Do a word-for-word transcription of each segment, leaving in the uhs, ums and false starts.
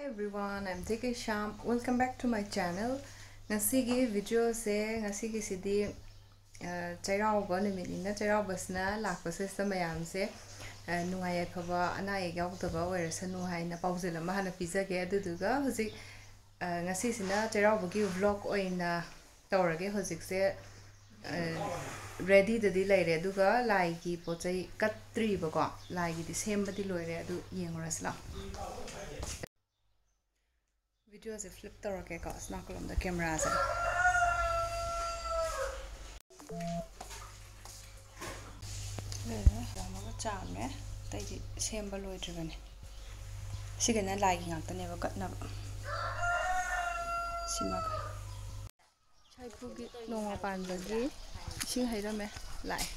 Everyone, I'm T K Sham. Welcome back to my channel. ꯉꯁꯤꯒꯤ ꯚꯤꯗꯤꯑꯣꯁꯦ, ꯉꯁꯤꯒꯤꯁꯤꯗꯤ, ꯑ, ꯆꯩꯔꯥꯎꯕ ꯅꯨꯃꯤꯠꯅꯤꯅ, ꯆꯩꯔꯥꯎꯕꯁꯤꯅ ꯂꯥꯛꯄ ꯁꯤꯗ ꯃꯌꯥꯝꯁꯦ, ꯑ, ꯅꯨꯡꯉꯥꯏ ꯌꯥꯏꯐꯕ, ꯑꯅꯥ ꯑꯌꯦꯛ ꯌꯥꯎꯗꯕ ꯑꯣꯏꯔꯁꯅꯨ ꯍꯥꯏꯅ ꯄꯥꯎꯖꯦꯜ ꯑꯃ ꯍꯥꯟꯅ ꯄꯤꯖꯒꯦ꯫ ꯑꯗꯨꯗꯨꯒ ꯍꯧꯖꯤꯛ, ꯑ, ꯉꯁꯤꯁꯤꯅ ꯆꯩꯔꯥꯎꯕꯒꯤ vlog ꯑꯣꯏꯅ ꯇꯧꯔꯒꯦ꯫ ꯍꯧꯖꯤꯛꯁꯦ, ꯑ, ꯔꯦꯗꯤꯗꯗꯤ ꯂꯩꯔꯦ, ꯑꯗꯨꯒ ꯂꯥꯏꯒꯤ ꯄꯣꯠ ꯆꯩ ꯀꯠꯇ꯭ꯔꯤꯕꯀꯣ, ꯂꯥꯏꯒꯤꯗꯤ ꯁꯦꯝꯕꯗꯤ ꯂꯣꯏꯔꯦ꯫ ꯑꯗꯨ ꯌꯦꯡꯉꯨꯔꯁꯤ ꯂꯥꯛꯑꯣ꯫ ꯚꯤꯗꯤꯑꯣꯁꯦ flip ꯇꯧꯔꯛꯀꯦꯀꯣ, ꯑꯁ, ꯅꯥꯀꯜꯂꯣꯝꯗ ꯀꯦꯃꯦꯔꯥꯁꯦ꯫ ꯂꯣꯏꯔꯦ, ꯌꯥꯝꯃꯒ ꯆꯥꯝꯃꯦ꯫ ꯑꯇꯩꯗꯤ ꯁꯦꯝꯕ ꯂꯣꯏꯗ꯭ꯔꯤꯕꯅꯤ꯫ ꯁꯤꯒꯅ ꯂꯥꯏꯒꯤ ꯉꯥꯛꯇꯅꯦꯕ ꯀꯠꯅꯕ꯫ ꯁꯤꯃꯒ꯫ ꯁꯥꯏꯐꯨꯒꯤ ꯅꯣꯡꯃ ꯄꯥꯟꯕꯒꯤ ꯏꯁꯤꯡ ꯍꯩꯔꯝꯃꯦ꯫ ꯂꯥꯛꯑꯦ꯫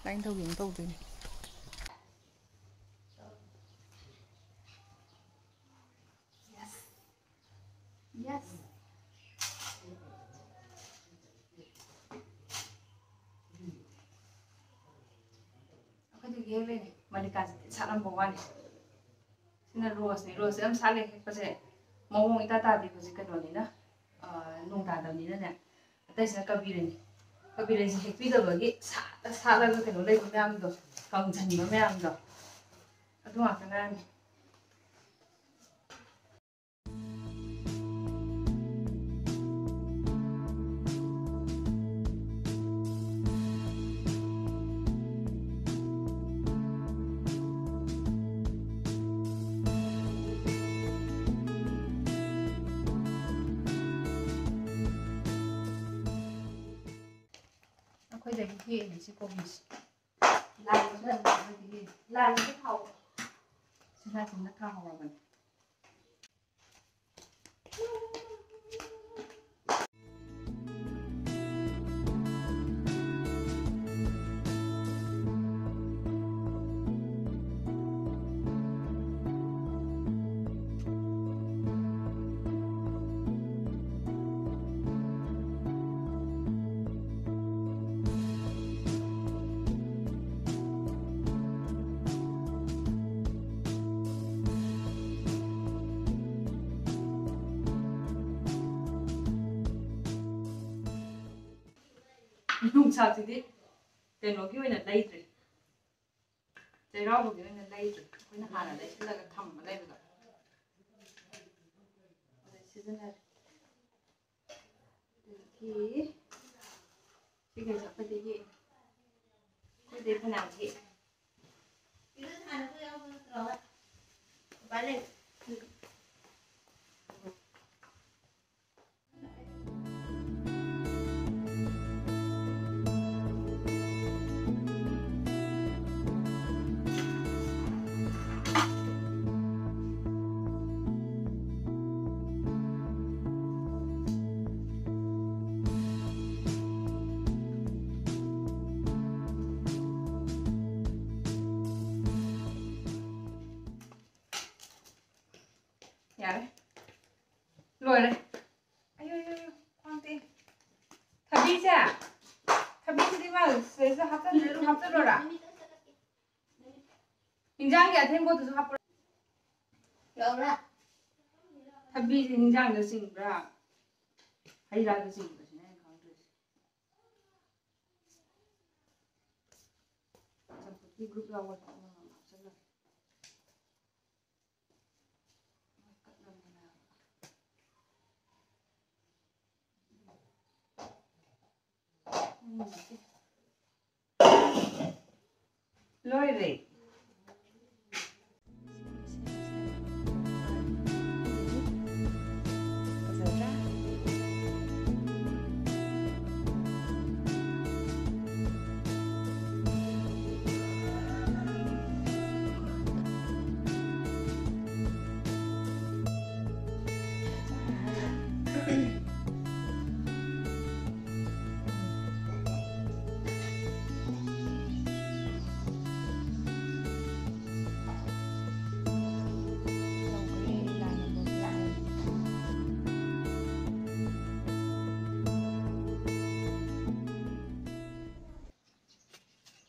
ꯂꯥꯏꯅꯤꯡꯊꯧꯒꯤ ꯑꯃꯨꯛ ꯇꯧꯗꯣꯏꯅꯦ꯫ Yes. Yes. ꯑꯩꯈꯣꯏꯗꯤ ꯍꯦꯛꯂꯦꯅꯦ, ꯃꯜꯂꯤꯀꯥꯁꯤꯗꯤ ꯁꯥꯠꯂꯝꯕ ꯋꯥꯅꯤ꯫ ꯁꯤꯅ ꯔꯣꯁꯅꯤ꯫ ꯔꯣꯁꯁꯦ ꯌꯥꯝ ꯁꯥꯠꯂꯦ, ꯍꯦꯛꯄꯁꯦ ꯃꯑꯣꯡ ꯏꯇꯥ ꯇꯥꯗꯦ꯫ ꯍꯧꯖꯤꯛ ꯀꯩꯅꯣꯅꯤꯅ, ꯑ, ꯅꯣꯡ ꯇꯥꯗꯕꯅꯤꯅꯅꯦ꯫ ꯑꯇꯩꯁꯤꯅ ꯀꯕꯤꯔꯅꯤ꯫ ꯀꯕꯤꯔꯁꯤ ꯍꯦꯛꯄꯤꯗꯕꯒꯤ ꯁꯥꯠꯂ ꯁꯥꯠꯂꯒ ꯀꯩꯅꯣ ꯂꯩꯕ ꯃꯌꯥꯝꯗꯣ, ꯀꯪꯁꯟꯕ ꯃꯌꯥꯝꯗꯣ, ꯑꯗꯨ ꯉꯥꯛꯇ ꯉꯥꯏꯔꯝꯃꯤ꯫ ꯑꯩꯈꯣꯏꯗꯒꯤ ꯍꯦꯛꯏꯅꯦ ꯁꯤ ꯀꯣꯕꯤꯁꯦ꯫ ꯂꯥꯏꯒꯤꯁꯨ ꯂꯩꯕꯅꯦ, ꯑꯩꯈꯣꯏꯗꯒꯤ ꯍꯦꯛꯏꯅꯦ꯫ ꯂꯥꯏꯒꯤꯗꯤ ꯊꯥꯎ, ꯁꯤ ꯂꯥꯏꯁꯤꯅ ꯊꯥꯍꯧꯔꯕꯅꯦ꯫ ꯌꯣꯡꯆꯥꯛꯁꯤꯗꯤ ꯀꯩꯅꯣꯒꯤ ꯑꯣꯏꯅ ꯂꯩꯗ꯭ꯔꯦ, ꯆꯩꯔꯥꯎꯕꯒꯤ ꯑꯣꯏꯅ ꯂꯩꯗ꯭ꯔꯦ, ꯑꯩꯈꯣꯏꯅ ꯍꯥꯟꯅ ꯂꯩꯁꯤꯜꯂꯒ ꯊꯝꯕ ꯂꯩꯕꯗꯣ꯫ ꯑꯗꯨ ꯁꯤꯖꯤꯟꯅꯔꯦ꯫ ꯑꯗꯒꯤ ꯁꯤꯒꯩꯁꯦ ꯑꯩꯈꯣꯏꯗꯒꯤ, ꯑꯩꯈꯣꯏꯗꯩ ꯐꯅꯌꯥꯝ ꯍꯦꯛꯑꯦ꯫ ꯌꯥꯔꯦ꯫ ꯂꯣꯏꯔꯦ꯫ ꯑꯌꯣ, ꯑꯌꯣ, ꯑꯌꯣ, ꯈ꯭ꯋꯥꯡ ꯇꯦꯛꯑꯦ꯫ ꯊꯕꯤꯁꯦ, ꯊꯕꯤꯁꯤꯗꯤ ꯃꯥ ꯁꯤꯗꯩꯁꯤꯗ ꯍꯥꯞꯆꯤꯟꯗ꯭ꯔꯦ, ꯑꯗꯨꯝ ꯍꯥꯞꯆꯤꯜꯂꯣꯔꯥ? ꯏꯟꯖꯥꯡꯒꯤ ꯑꯊꯦꯡꯕꯗꯨꯁꯨ ꯍꯥꯞꯄꯣꯔꯥ? ꯌꯥꯎꯔꯦ꯫ ꯊꯕꯤꯁꯦ ꯏꯟꯖꯥꯡꯗ ꯆꯤꯡꯕ꯭ꯔꯥ, ꯍꯩ ꯔꯥꯗ ꯆꯤꯡꯕ꯭ꯔꯥ ꯁꯤꯅꯦ ꯑꯩꯅ ꯈꯪꯗ꯭ꯔꯤꯁꯦ꯫ ꯆꯝꯐꯨꯠꯀꯤ ꯒ꯭ꯔꯨꯞ ꯌꯥꯎꯕꯅꯦ, ꯑꯃꯃꯝ ꯍꯥꯞꯆꯜꯂꯒꯦ꯫ ꯂꯣꯏꯔꯦ꯫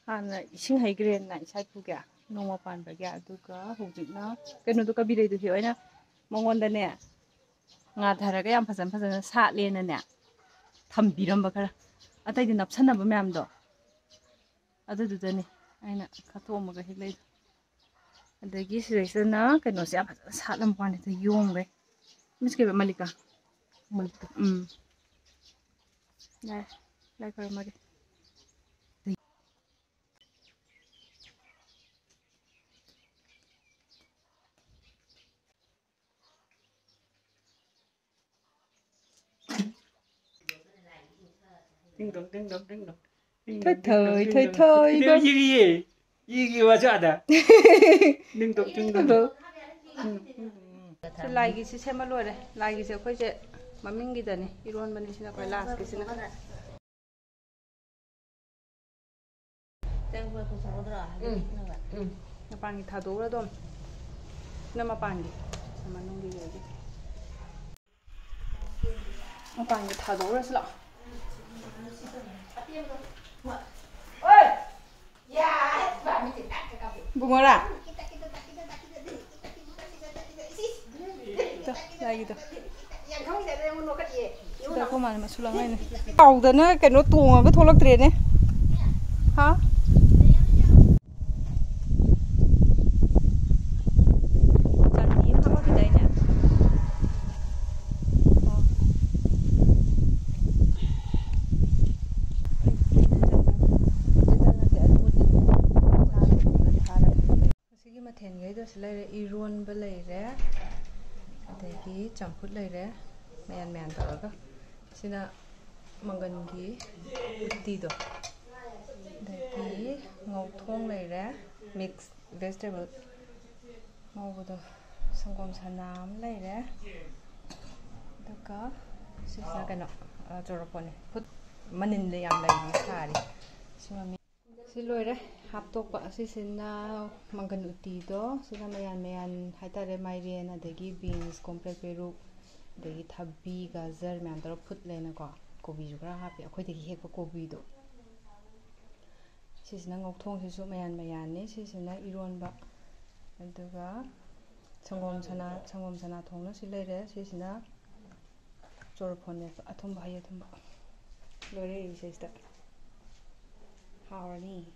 ꯍꯥꯟꯅ ꯏꯁꯤꯡ ꯍꯩꯈ꯭ꯔꯦꯗꯅ ꯏꯁꯥ ꯏꯄꯨꯒꯤ ꯅꯣꯡꯃ ꯄꯥꯟꯕꯒꯤ, ꯑꯗꯨꯒ ꯍꯧꯖꯤꯛꯅ ꯀꯩꯅꯣꯗꯣ, ꯀꯕꯤꯔꯩꯗꯨꯁꯨ ꯑꯩꯅ ꯃꯉꯣꯟꯗꯅꯦ ꯉꯥꯊꯔꯒ ꯌꯥꯝ ꯐꯖꯅ ꯐꯖꯅ ꯁꯥꯠꯂꯦꯅꯅꯦ ꯊꯝꯕꯤꯔꯝꯕ ꯈꯔ꯫ ꯑꯇꯩꯗꯤ ꯅꯞꯁꯟꯅꯕ ꯃꯌꯥꯝꯗꯣ, ꯑꯗꯨꯗꯨꯗꯅꯤ ꯑꯩꯅ ꯈꯠꯇꯣꯛꯑꯝꯃꯒ ꯍꯦꯛ ꯂꯩꯗꯣ꯫ ꯑꯗꯒꯤ ꯁꯤꯗꯩꯁꯤꯗꯅ ꯀꯩꯅꯣꯁꯦ ꯌꯥꯝ ꯐꯖꯅ ꯁꯥꯠꯂꯝꯕ ꯋꯥꯅꯤꯗ, ꯌꯣꯡꯈꯩ꯫ ꯃꯤꯁ ꯀꯩꯕ? ꯃꯜꯂꯤꯀꯥ꯫ ꯃꯜꯂꯤꯀꯥ꯫ ꯎꯝ꯫ ꯌꯥꯔꯦ꯫ ꯂꯥꯏ ꯈꯣꯏꯔꯝꯃꯒꯦ꯫ ꯊꯣꯏꯊꯣꯏ, ꯊꯣꯏꯊꯣꯏ, ꯏꯕꯦꯝ, ꯏꯕꯦꯝ꯫ ꯌꯦꯡꯉꯤꯌꯦ꯫ ꯌꯦꯡꯉꯤ ꯋꯥꯁꯨ ꯑꯥꯗ꯫ ꯁꯤ ꯂꯥꯏꯒꯤꯁꯤ ꯁꯦꯝꯕ ꯂꯣꯏꯔꯦ꯫ ꯂꯥꯏꯒꯤꯁꯦ ꯑꯩꯈꯣꯏꯁꯦ ꯃꯃꯤꯡꯒꯤꯗꯅꯤ, ꯏꯔꯣꯟꯕꯅꯤ ꯁꯤꯅ ꯑꯩꯈꯣꯏ ꯂꯥꯁꯀꯤꯁꯤꯅ꯫ ꯎꯝ, ꯎꯝ꯫ ꯃꯄꯥꯟꯒꯤ ꯊꯥꯗꯣꯛꯎꯔꯗꯣꯝ꯫ ꯁꯤꯅ ꯃꯄꯥꯟꯒꯤ꯫ ꯁꯤ ꯃꯅꯨꯡꯒꯤ ꯑꯣꯏꯒꯦ꯫ ꯃꯄꯥꯟꯒꯤ ꯊꯥꯗꯣꯛꯎꯔꯁꯤ ꯂꯥꯛꯑꯣ꯫ ꯕꯨꯡꯉꯣꯔꯥ? ꯂꯥꯏꯒꯤꯗꯣ꯫ ꯁꯤꯗ ꯑꯩꯈꯣꯏ ꯃꯥꯅ ꯃꯁꯨ ꯂꯥꯡꯉꯛꯏꯅꯦ꯫ ꯀꯥꯎꯗꯅ ꯀꯩꯅꯣ ꯇꯣꯡꯉꯒ ꯊꯣꯛꯂꯛꯇ꯭ꯔꯦꯅꯦ꯫ ꯍꯥ? ꯆꯥꯟꯗꯤ ꯑꯃ ꯍꯥꯞꯄꯛꯈꯤꯗꯥꯏꯅꯦ? ꯑꯣ꯫ ꯑꯁꯤꯒꯤ ꯃꯊꯦꯜꯈꯩꯗꯣ ꯁꯤ ꯂꯩꯔꯦ, ꯏꯔꯣꯟꯕ ꯂꯩꯔꯦ, ꯑꯗꯒꯤ ꯆꯝꯐꯨꯠ ꯂꯩꯔꯦ, ꯃꯌꯥꯟ ꯃꯌꯥꯟ ꯇꯧꯔꯒ꯫ ꯁꯤꯅ ꯃꯪꯒꯟꯒꯤ ꯎꯇꯤꯗꯣ, ꯑꯗꯒꯤ ꯉꯧꯊꯣꯡ ꯂꯩꯔꯦ, mix vegetable ꯉꯧꯕꯗꯣ, ꯁꯪꯒꯣꯝ ꯁꯅꯥ ꯑꯃ ꯂꯩꯔꯦ, ꯑꯗꯨꯒ ꯁꯤꯁꯤꯅ ꯀꯩꯅꯣ, ꯑ, ꯆꯣꯔꯐꯣꯟꯅꯦ, ꯐꯨꯠ ꯃꯅꯤꯟꯗ ꯌꯥꯝ ꯂꯩꯕꯤ ꯁꯥꯔꯤ꯫ ꯁꯤ ꯃꯃꯤꯡ ꯁꯤ ꯂꯣꯏꯔꯦ ꯍꯥꯞꯇꯣꯛꯄ꯫ ꯑꯁꯤꯁꯤꯅ ꯃꯪꯒꯟ ꯎꯇꯤꯗꯣ, ꯁꯤꯅ ꯃꯌꯥꯟ ꯃꯌꯥꯟ ꯍꯥꯏꯇꯥꯔꯦ, ꯃꯥꯏꯔꯦꯟ, ꯑꯗꯒꯤ beans, ꯀꯣꯝꯄ꯭ꯔꯦꯛ ꯄꯦꯔꯨꯛ, ꯑꯗꯒꯤ ꯊꯕꯤ, ꯒꯖꯔ ꯃꯌꯥꯝ ꯇꯧꯔꯒ ꯐꯨꯠꯂꯦꯅꯀꯣ꯫ ꯀꯣꯕꯤꯁꯨ ꯈꯔ ꯍꯥꯞꯄꯤ, ꯑꯩꯈꯣꯏꯗꯒꯤ ꯍꯦꯛꯄ ꯀꯣꯕꯤꯗꯣ꯫ ꯁꯤꯁꯤꯅ ꯉꯧꯊꯣꯡꯁꯤꯁꯨ ꯃꯌꯥꯟ ꯃꯌꯥꯟꯅꯤ꯫ ꯁꯤꯁꯤꯅ ꯏꯔꯣꯟꯕ, ꯑꯗꯨꯒ ꯁꯪꯒꯣꯝ ꯁꯅꯥ, ꯁꯪꯒꯣꯝ ꯁꯅꯥ ꯊꯣꯡꯅ ꯁꯤ ꯂꯩꯔꯦ꯫ ꯁꯤꯁꯤꯅ ꯆꯣꯔꯐꯣꯟ ꯃꯦꯠꯄ, ꯑꯊꯨꯝꯕ, ꯍꯩ ꯑꯊꯨꯝꯕ꯫ ꯂꯣꯏꯔꯦ ꯁꯤꯗꯩꯁꯤꯗ꯫ ꯍꯥꯎꯔꯅꯤ꯫